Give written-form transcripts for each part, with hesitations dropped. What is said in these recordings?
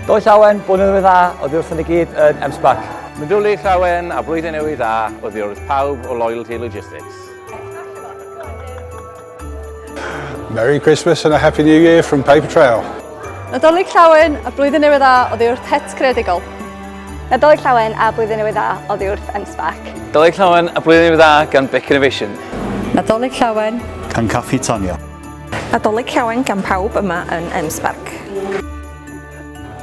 Dolig Llawen, blwyddyn newydd dda, oddi wrthon ni gyd yn M-SParc. Nadolig Llawen a Blwyddyn Newydd Dda oddi wrth pawb o Loyalty Logistics. Merry Christmas and a Happy New Year from Paper Trail. Nadolig Llawen a Blwyddyn Newydd Dda oddi wrth Het Creadigol. Nadolig Llawen a Blwyddyn Newydd Dda oddi wrth M-SParc. Dolig Llawen a Blwyddyn Newydd Dda gan Bec Innovation. Nadolig Llawen gan Caffi Tanya. Nadolig Llawen gan pawb yma yn M-SParc.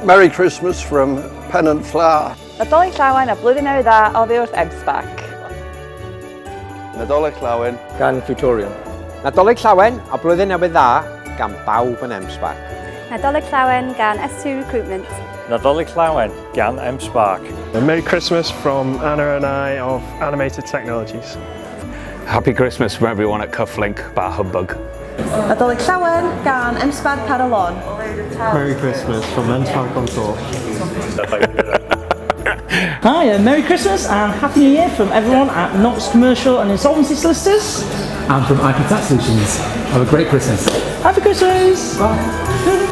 Merry Christmas from Pennant Flower. Nadolig Llawen a Blwyddyn Newydd Dda oddi wrth M-SParc. Nadolig Llawen gan Futurium. Nadolig Llawen a Blwyddyn Newydd Dda gan bawb yn M-SParc. Nadolig Llawen gan S2 Recruitment. Nadolig Llawen gan M-SParc. Merry Christmas from Anna and I of Animated Technologies. Happy Christmas from everyone at Cufflink, bar humbug. Nadolig Llawen gan M-SParc ar y lon. Merry Christmas from M-SParc on Tour. Hi, and Merry Christmas and Happy New Year from everyone at Knox Commercial and Insolvency Solicitors. And from IP Tax Solutions. Have a great Christmas. Happy Christmas! Bye.